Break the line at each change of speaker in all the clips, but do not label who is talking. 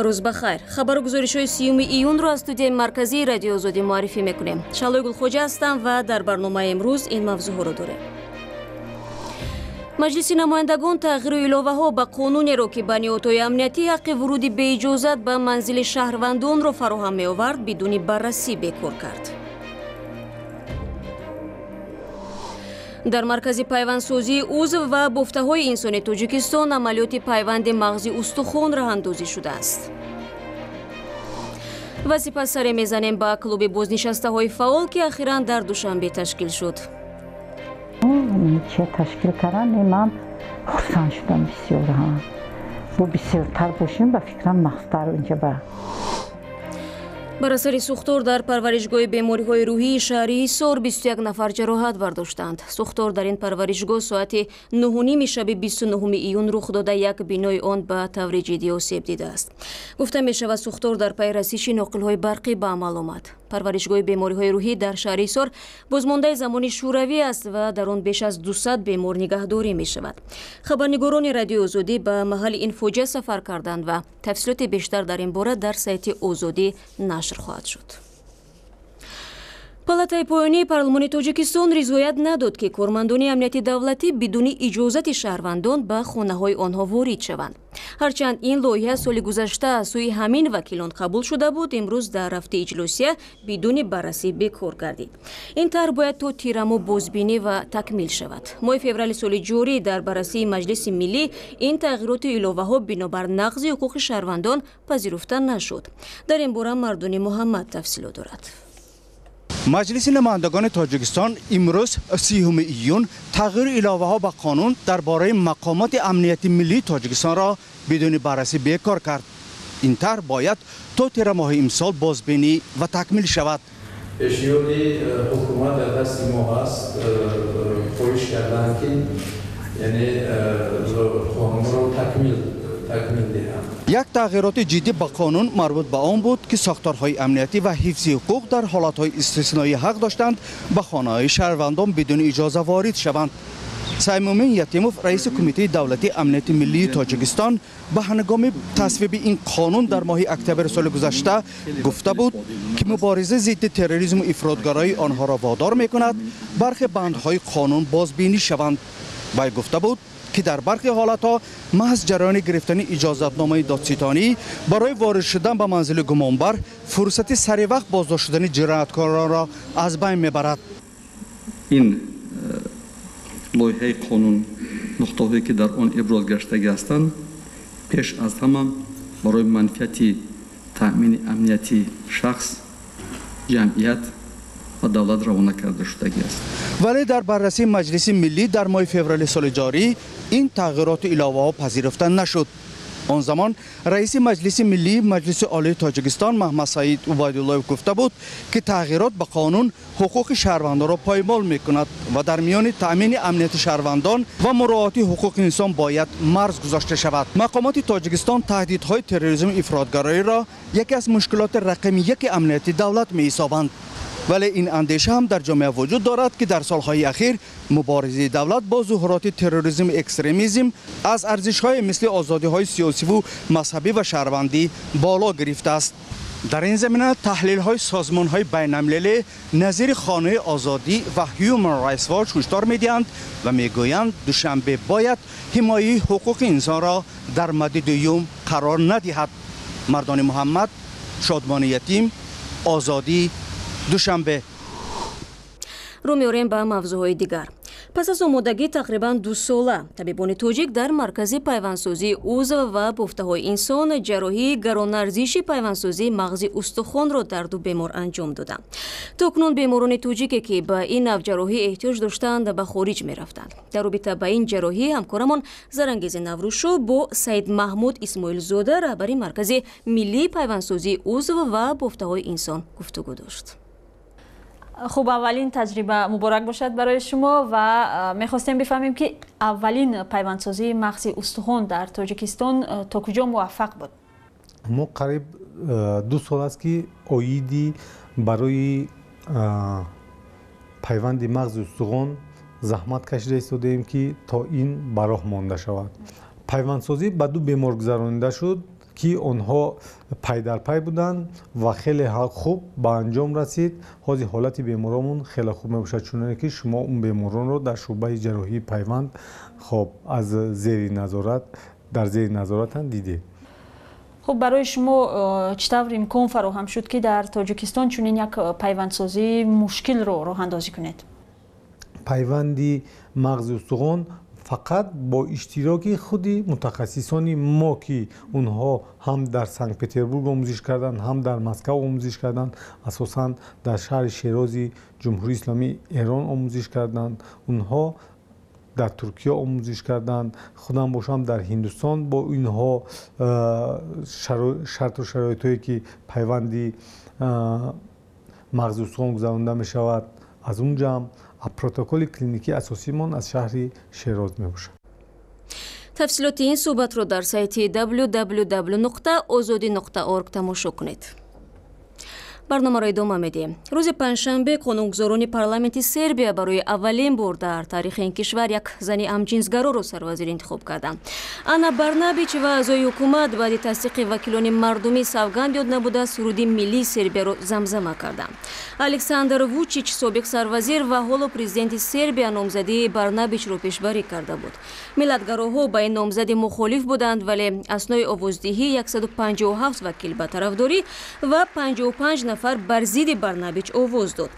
Рӯз ба хайр. Хабару гузоришҳои 30 июнро аз студияи марказии Радиои Озодӣ муаррифӣ мекунем. Шалои Гулхоҷа ҳастам ва дар барномаи имрӯз ин мавзӯъҳоро дорем. Маҷлиси намояндагон тағйиру иловаҳо ба қонунеро, ки ба ниҳодҳои амниятӣ ҳаққи вуруди беиҷозат ба манзили шаҳрвандонро фароҳам меовард, бидуни баррасӣ бекор кард. Дар маркази пайвандсозии узв ва бофтаҳои инсони Тоҷикистон амалиёти пайванди мағзи устухон роҳандозӣ шудааст. Ва сипас саре мезанем ба клуби бознишастаҳои фаъол, ки ахиран дар Душанбе ташкил шуд.
Че ташкил кардан, ман хурсанд шудам бисёр. Бо бисёртар бошем, ба фикрам нағзтар инҷа ба.
Бар асари сӯхтор дар парваришгоҳи бемориҳои рӯҳии шаҳри Ҳисор 21 нафар ҷароҳат бардоштанд. Сӯхтор дар ин парваришгоҳ соати 9:30 шаби 29 июн рух дода, як бинои он ба таври ҷиддӣ осеб дидааст. Гуфта мешавад, сӯхтор дар пайи расиши ноқилҳои барқӣ ба амал омад. Парваришгоҳи бемориҳои рӯҳӣ дар шаҳри Ҳисор бозмондаи замони шӯравӣ аст ва дар он беш аз 200 бемор нигаҳдорӣ мешавад. Хабарнигорони Радиои Озодӣ ба маҳалли ин фоҷиа сафар карданд ва тафсилоти бештар дар ин бора дар сайти Озодӣ нашр хоҳад шуд. Палатаи поёнии парлумони Тоҷикистон ризоят надод, ки кормандони амнияти давлатӣ бидуни иҷозати шаҳрвандон ба хонаҳои онҳо ворид шаванд. Ҳарчанд ин лоиҳа соли гузашта аз сӯи ҳамин вакилон қабул шуда буд, имрӯз дар рафти иҷлосия бидуни баррасӣ бекор гардид. Ин тарҳ бояд то тирамо бозбинӣ ва такмил шавад. Моҳи феврали соли ҷорӣ дар баррасии Маҷлиси миллӣ ин тағйироту иловаҳо бинобар нақзи ҳуқуқи шаҳрвандон пазируфта нашуд. Дар ин бора Мардуни Муҳаммад тафсилот дорад.
Маҷлиси намояндагони Тоҷикистон имрӯз 30 июн тағйиру иловаҳо ба қонун дар бораи мақомоти амнияти миллии Тоҷикистонро бидуни баррасӣ бекор кард. Ин тарҳ бояд то тирамоҳи имсол бозбинӣ ва такмил шавад.
Пешниҳоди ҳукумат дар дасти мо ҳаст, хоҳиш карданд, ки яъне қонунро такмил диҳанд.
Як тағйироти ҷиддӣ ба қонун марбут ба он буд, ки сохторҳои амниятӣ ва ҳифзи ҳуқуқ дар ҳолатҳои истисноӣ ҳақ доштанд ба хонаҳои шаҳрвандон бидуни иҷоза ворид шаванд. Саймумин Ятимов, раиси Кумитаи давлатии амнияти миллии Тоҷикистон, ба ҳангоми тасвиби ин қонун дар моҳи октябри соли гузашта гуфта буд, ки мубориза зидди терроризму ифротгароӣ онҳоро водор мекунад бархе бандҳои қонун бозбинӣ шаванд. Вай гуфта буд, ки дар бархе ҳолатҳо маҳз ҷараёни гирифтани иҷозатномаи додситонӣ барои ворид шудан ба манзили гумонбар фурсати саривақт боздошт шудани ҷинояткоронро аз байн мебарад.
Ин лоиҳаи қонун, нуқтаҳое ки дар он иброз гаштагӣ ҳастанд, пеш аз ҳама барои манфиати таъмини амнияти шахс, ҷамъият ва давлат равона карда шудагӣ аст.
Вале дар баррасии Маҷлиси миллӣ дар моҳи феврали соли ҷорӣ ин тағйироту иловаҳо пазируфта нашуд. Он замон раиси Маҷлиси миллии Маҷлиси Олии Тоҷикистон Маҳмадсаид Убайдуллоев гуфта буд, ки тағйирот ба қонун ҳуқуқи шаҳрвандонро поймол мекунад ва дар миёни таъмини амнияти шаҳрвандон ва муроати ҳуқуқи инсон бояд марз гузошта шавад. Мақомоти Тоҷикистон таҳдидҳои терроризму ифротгароиро яке аз мушкилоти рақами яки амнияти давлат меҳисобанд. Вале ин андеша ҳам дар ҷомеа вуҷуд дорад, ки дар солҳои ахир муборизаи давлат бо зуҳуроти терроризму экстремизм аз арзишҳои мисли озодиҳои сиёсиву мазҳабӣ ва шаҳрвандӣ боло гирифтааст. Дар ин замина таҳлилҳои созмонҳои байналмилалӣ назири Хонаи озодӣ ва Human Rights Watch ҳушдор медиҳанд ва мегӯянд, Душанбе бояд ҳимояи ҳуқуқи инсонро дар мадди дуюм қарор надиҳад. Мардони Муҳаммад, Шодмони Ятим, Озодӣ, Душанбе.
Рӯ меорем ба мавзӯъҳои дигар. Пас аз омодагӣ тақрибан 2 сола табибони тоҷик дар маркази пайвандсозии узв ва бофтаҳои инсон ҷарроҳии гаронарзиши пайвандсозии мағзи устухонро дар 2 бемор анҷом доданд. То кунун беморони тоҷике, ки ба ин нав ҷарроҳӣ эҳтиёҷ доштанд, ба хориҷ мерафтанд. Дар робита ба ин ҷарроҳӣ ҳамкорамон Зарангези Наврӯзшо бо Саид Маҳмуд Исмоилзода, раҳбари маркази миллии пайвандсозии узв ва бофтаҳои инсон, гуфтугӯ дошт.
Хуб, аввалин таҷриба муборак бошад барои шумо ва мехостем бифаҳмем, ки аввалин пайвандсозии мағзи устухон дар Тоҷикистон то куҷо муваффақ буд?
Мо қариб 2 сол аст, ки оиди барои пайванди мағзи устухон заҳмат кашида истодаем, ки то ин ба роҳ монда шавад. Пайвандсозӣ ба 2 бемор гузаронида шуд. ки онҳо пай дар пай буданд ва хеле хуб ба анҷом расид. Ҳозир ҳолати беморонмон хеле хуб мебошад, чуноне ки шумо он беморонро дар шӯъбаи ҷарроҳии пайванд хоб аз зери назорат дар зери назоратанд дидед.
Хуб, барои шумо чӣ тавр имкон фароҳам шуд, ки дар Тоҷикистон чунин як пайвандсозии мушкилро роҳандозӣ кунед?
Пайванди мағзи устухон фақат бо иштироки худи мутахассисони мо, ки онҳо ҳам дар Санкт-Петербург омӯзиш карданд, ҳам дар Москва омӯзиш карданд, асосан дар шаҳри Шерози Ҷумҳурии Исломии Эрон омӯзиш карданд, онҳо дар Туркия омӯзиш карданд, худам бошам дар Ҳиндустон бо инҳо шарту шароитҳое ки пайванди мағзи устухон гузаронда мешавад, аз он ҷамъ протоколи клиникии асосимон аз шаҳри Шероз мебошад.
Тафсилоти ин суҳбатро дар сайти www.ozodi.org тамошо кунед. Барномаро идома медиҳем. Рӯзи панҷшанбе қонунгузорони парламенти Сербия барои аввалин бор дар таърихи ин кишвар як зани ҳамҷинсгароро сарвазир интихоб карданд. Ана Барнабич ва аъзои ҳукумат баъди тасдиқи вакилони мардумӣ савганд ёд набуда суруди миллии Сербияро замзама карданд. Александр Вучич, собиқ сарвазир ва ҳоло президенти Сербия, номзадии Барнабичро пешбарӣ карда буд. Миллатгароҳо ба ин номзади мухолиф буданд, вале аснои овоздиҳӣ 157 вакил ба тарафдорӣ ва 55 нафар бар зидди Барнабич овоз дод.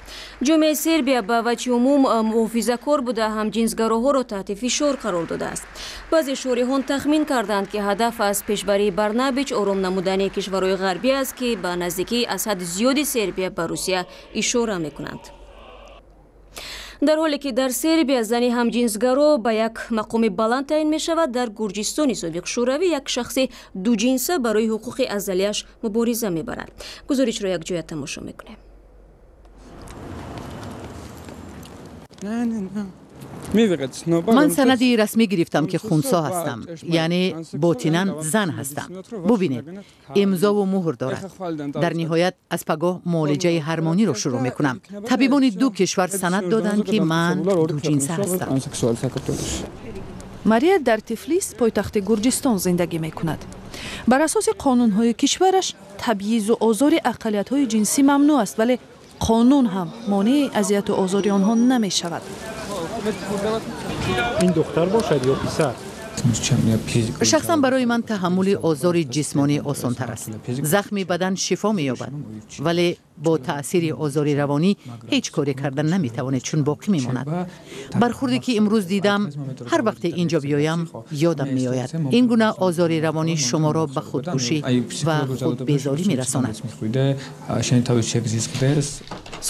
Ҷомеаи Сербия ба ваҷҳи умум муҳофизакор буда, ҳамҷинсгароҳоро таҳти фишор қарор додааст. Баъзе шориҳон тахмин карданд, ки ҳадаф аз пешбарии Барнабич ором намудани кишварҳои ғарбӣ аст, ки ба наздикии аз ҳад зиёди Сербия ба Русия ишора мекунанд. Дар ҳоле ки дар Сербия зани ҳамҷинсгаро ба як мақоми баланд таъин мешавад, дар Гурҷистони собиқ Шӯравӣ як шахси дуҷинса барои ҳуқуқи азалияш мубориза мебарад. Гузоришро якҷоя тамошо мекунем.
Ман санади расмӣ гирифтам, ки хунсо ҳастам, яъне ботинан зан ҳастам. Бубинед, имзову муҳр дорад. Дар ниҳоят аз пагоҳ муолиҷаи ҳармониро шурӯъ мекунам. Табибони ду кишвар санад доданд, ки ман дуҷинса ҳастам.
Мария дар Тифлис, пойтахти Гурҷистон, зиндагӣ мекунад. Бар асоси қонунҳои кишвараш табъизу озори ақаллиятҳои ҷинсӣ мамнӯъ аст, вале қонун ҳам монеи азияту озори онҳо намешавад.
Ин духтар бошад ё писар?
Шахсан барои ман таҳаммули озори ҷисмонӣ осонтар аст. Захми бадан шифо меёбад, вале бо таъсири озори равонӣ ҳеҷ коре карда наметавонед, чун боқӣ мемонад. Бархурде ки имрӯз дидам, ҳар вақте инҷо биёям ёдам меояд. Ин гуна озори равонӣ шуморо ба худкушӣ ва худбезорӣ мерасонад.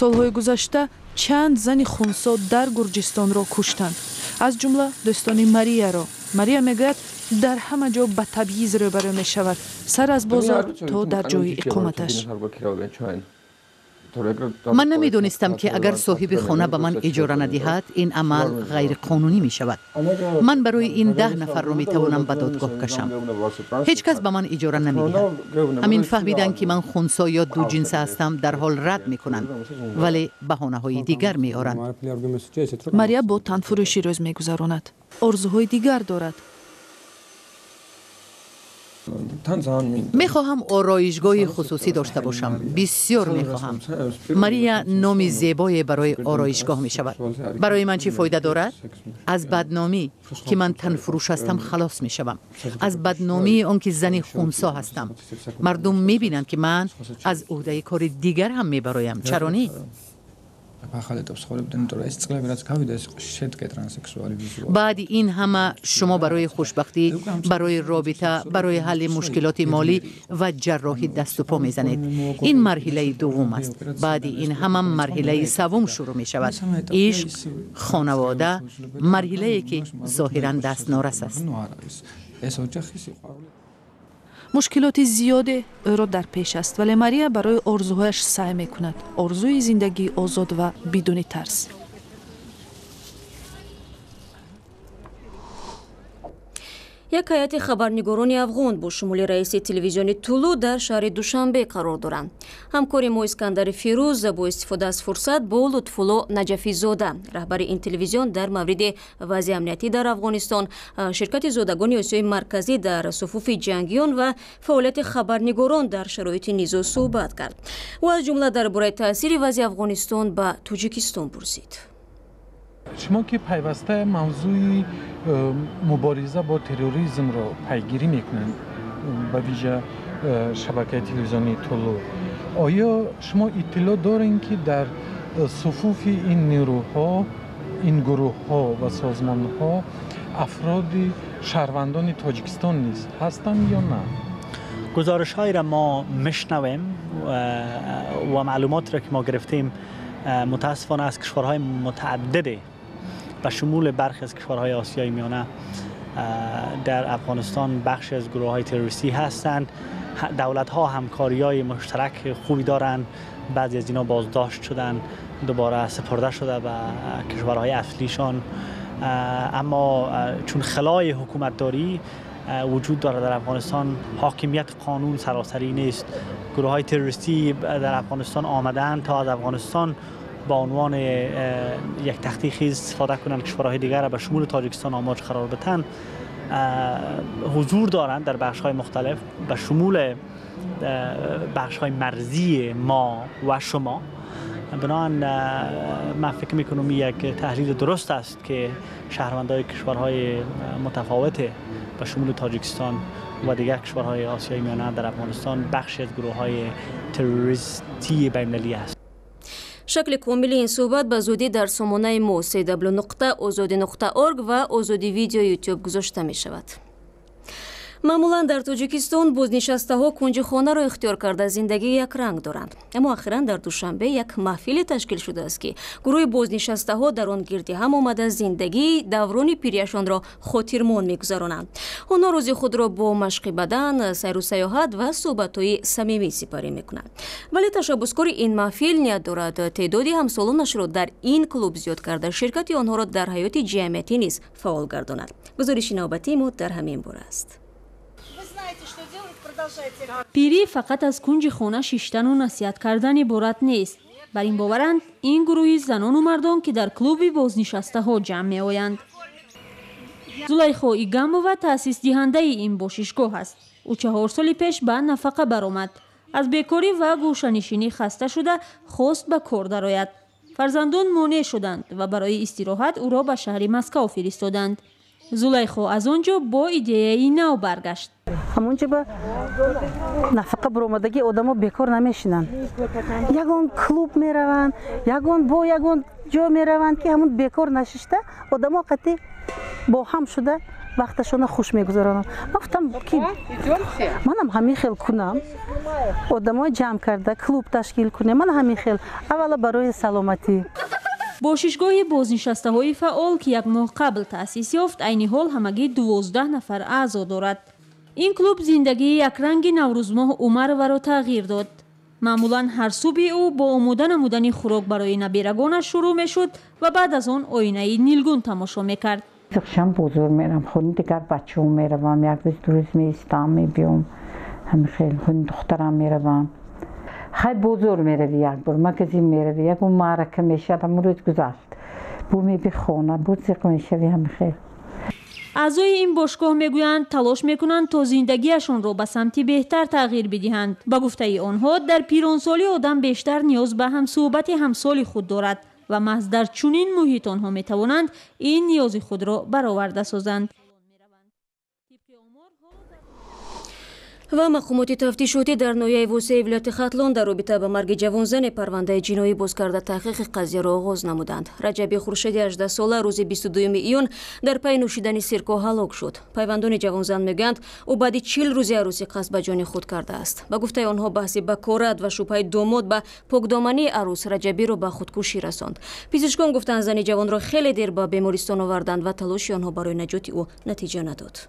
Солҳои гузашта чанд зани хунсо дар Гурҷистонро куштанд, аз ҷумла дӯстони Марияро. Мария мегӯяд, дар ҳама ҷо ба табъиз рӯбарӯ мешавад, сар аз бозор то дар ҷои иқоматаш.
Ман намедонистам, ки агар соҳиби хона ба ман иҷора надиҳад, ин амал ғайриқонунӣ мешавад. Ман барои ин 10 нафарро метавонам ба додгоҳ кашам. Ҳеҷ кас ба ман иҷора намедиҳад. Ҳамин фаҳмиданд, ки ман хунсо ё дуҷинса ҳастам, дарҳол рад мекунанд, вале баҳонаҳои дигар меоранд.
Мария бо танфурӯшӣ рӯз мегузаронад, орзуҳои дигар дорад.
Мехоҳам ороишгоҳи хусусӣ дошта бошам, бисёр мехоҳам. Мария номи зебое барои ороишгоҳ мешавад. Барои ман чӣ фоида дорад? Аз бадномӣ, ки ман танфурӯш ҳастам, халос мешавам. Аз бадномии он ки зани хунсо ҳастам. Мардум мебинанд, ки ман аз ӯҳдаи кори дигар ҳам мебароям. Чаро не? Баъди ин ҳама шумо барои хушбахтӣ, барои робита, барои ҳалли мушкилоти молӣ ва ҷарроҳӣ дасту по мезанед. Ин марҳилаи дуввум аст. Баъди ин ҳама марҳилаи саввум шурӯъ мешавад. Ишқ, хонавода, марҳилае ки зоҳиран дастнорас аст.
Мушкилоти зиёде ӯро дар пеш аст, вале Мария барои орзуҳояш саъй мекунад, орзуи зиндагии озод ва бидуни тарс.
Як ҳайати хабарнигорони афғон бо шумули раиси телевизиони Тулу дар шаҳри Душанбе қарор доранд. Ҳамкори мо Искандари Фирӯз бо истифода аз фурсат бо Лутфулло Наҷафизода, раҳбари ин телевизион, дар мавриди вазъи амниятӣ дар Афғонистон, ширкати зодагони Осиёи Марказӣ дар суфуфи ҷангиён ва фаъолияти хабарнигорон дар шароити низоъ суҳбат кард. Ӯ аз ҷумла дар бораи таъсири вазъи Афғонистон ба Тоҷикистон пурсид.
Шумо ки пайваста мавзӯи мубориза бо терроризмро пайгирӣ мекунанд, ба вижа шабакаи телевизионии Тулу, оё шумо иттилоъ дорем ки дар суфуфи ин нерӯҳо, ин гурӯҳҳо ва созмонҳо афроди шаҳрвандони Тоҷикистон низ ҳастанд ё на?
Гузоришҳоеро мо мешнавем ва маълумотро ки мо гирифтем, мутаассифона аз кишварҳои мутааддиде ба шумули бархи аз кишварҳои Осиёи Миёна дар Афғонистон бахши аз гурӯҳҳои террористӣ ҳастанд. Давлатҳо ҳамкориҳои муштарак хубе доранд. Баъзе аз инҳо боздошт шуданд, дубора супурда шуда ба кишварҳои аслишон. Аммо чун хилои ҳукуматдорӣ вуҷуд дорад дар Афғонистон, ҳокимияти қонун саросарӣ нест. Гурӯҳҳои террористӣ дар Афғонистон омаданд то аз Афғонистон ба унвони як тахти хез истифода кунанд, кишварҳои дигарро ба шумули Тоҷикистон омоҷ қарор бидиҳанд. Ҳузур доранд дар бахшҳои мухталиф, ба шумули бахшҳои марзии мо ва шумо. Биноан ман фикр мекунам як таҳлил дуруст аст ки шаҳрвандони кишварҳои мутафовут ба шумули Тоҷикистон ва дигар кишварҳои Осиёи Миёна дар Афғонистон бахши аз гурӯҳҳои террористии байналмилалӣ аст.
Шакли комили ин суҳбат ба зудӣ дар сомонаи мо cw.ozodi.org ва Озоди Видео Ютуб гузошта мешавад. Маъмулан дар Тоҷикистон бознишастаҳо кунҷи хонаро ихтиёр карда зиндагии якранг доранд. Аммо ахиран дар Душанбе як маҳфиле ташкил шудааст, ки гурӯҳи бознишастаҳо дар он гирди ҳам омада зиндагии даврони пирияшонро хотирмон мегузаронанд. Онҳо рӯзи худро бо машқи бадан, сайру саёҳат ва суҳбатҳои самимӣ сипарӣ мекунанд. Вале ташаббускори ин маҳфил ният дорад теъдоди ҳамсолонашро дар ин клуб зиёд карда, ширкати онҳоро дар ҳаёти ҷамъиятӣ низ фаъол гардонад. Гузориши навбатии мо дар ҳамин бора аст.
Пирӣ фақат аз кунҷи хона шиштану насиҳат кардан иборат нест. Бар ин боваранд ин гурӯҳи занону мардон, ки дар клуби бознишастаҳо ҷамъ меоянд. Зулайхо Игамова таъсисдиҳандаи ин бошишгоҳ аст. Ӯ 4 соли пеш ба нафақа баромад. Аз бекорӣ ва гӯшанишинӣ хаста шуда, хост ба кор дарояд. Фарзандон монеъ шуданд ва барои истироҳат ӯро ба шаҳри Москав фиристоданд. Зулайхо аз он ҷо бо идеяи нав баргашт.
Ҳамонҷо ба нафақа баромадагӣ одамо бекор намешинанд, ягон клуб мераванд, ягон бо ягон ҷо мераванд, ки ҳамон бекор нашишта, одамо қатӣ бо ҳам шуда вақташона хуш мегузаронанд. Ман гуфтам, ки манам ҳамин хел кунам, одамо ҷамъ карда клуб ташкил кунем. Ман ҳамин хел аввала барои саломатӣ.
Бошишгоҳи бознишастаҳои фаъол, ки як моҳ қабл таъсис ёфт, айни ҳол ҳамагӣ 12 нафар аъзо дорад. Ин клуб зиндагии якранги Наврӯзмоҳ Умароваро тағйир дод. Маъмулан ҳар субҳи ӯ бо омода намудани хӯрок барои набирагонаш шурӯъ мешуд ва баъд аз он оинаи нилгун тамошо мекард.
Шам бозор мерам, хони дигар бачаҳо меравам, як рӯз, 2 рӯз меистам, мебиём. Ҳамин хел хони духтарам меравам. Хай, бозор меравӣ, як бор магазин меравӣ, ягон маърака мешавад, ҳамон рӯз гузашт, бу меби хона, бу зиқ мешавӣ, ҳамин хел.
Аъзои ин бошгоҳ мегӯянд, талош мекунанд то зиндагиашонро ба самти беҳтар тағйир бидиҳанд. Ба гуфтаи онҳо, дар пиронсолӣ одам бештар ниёз ба ҳамсӯҳбати ҳамсоли худ дорад ва маҳз дар чунин муҳит онҳо метавонанд ин ниёзи худро бароварда созанд.
Ва мақомоти тафтишотӣ дар ноҳияи Восеи вилояти Хатлон дар робита ба марги ҷавонзане парвандаи ҷиноӣ боз карда, таҳқиқи қазияро оғоз намуданд. Раҷаби Хуршеди 18сола рӯзи 22 июн дар пайи нӯшидани сирко ҳалок шуд. Пайвандони ҷавонзан мегӯянд, ӯ баъди 40 рӯзи арӯсӣ қасд ба ҷони худ кардааст. Ба гуфтаи онҳо, баҳси бакорат ва шубҳаи домод ба покдомании арӯс Раҷабиро ба худкушӣ расонд. Пизишкон гуфтанд, зани ҷавонро хеле дер ба бемористон оварданд ва талоши онҳо барои наҷоти ӯ натиҷа надод.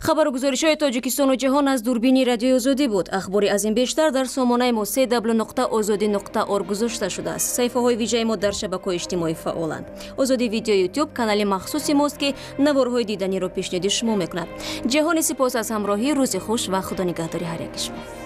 Хабару гузоришҳои Тоҷикистону ҷаҳон аз дурбини Радиои Озодӣ буд. Ахбори аз ин бештар дар сомонаи мо cw.ozodi.org гузошта шудааст. Саҳифаҳои вижаи мо дар шабакаҳои иҷтимоӣ фаъоланд. Озодӣ Видео Ютуб канали махсуси мост, ки наворҳои диданиро пешниҳоди шумо мекунад. Ҷаҳони сипос аз ҳамроҳӣ, рӯзи хуш ва худо нигаҳдори ҳар яки шумо.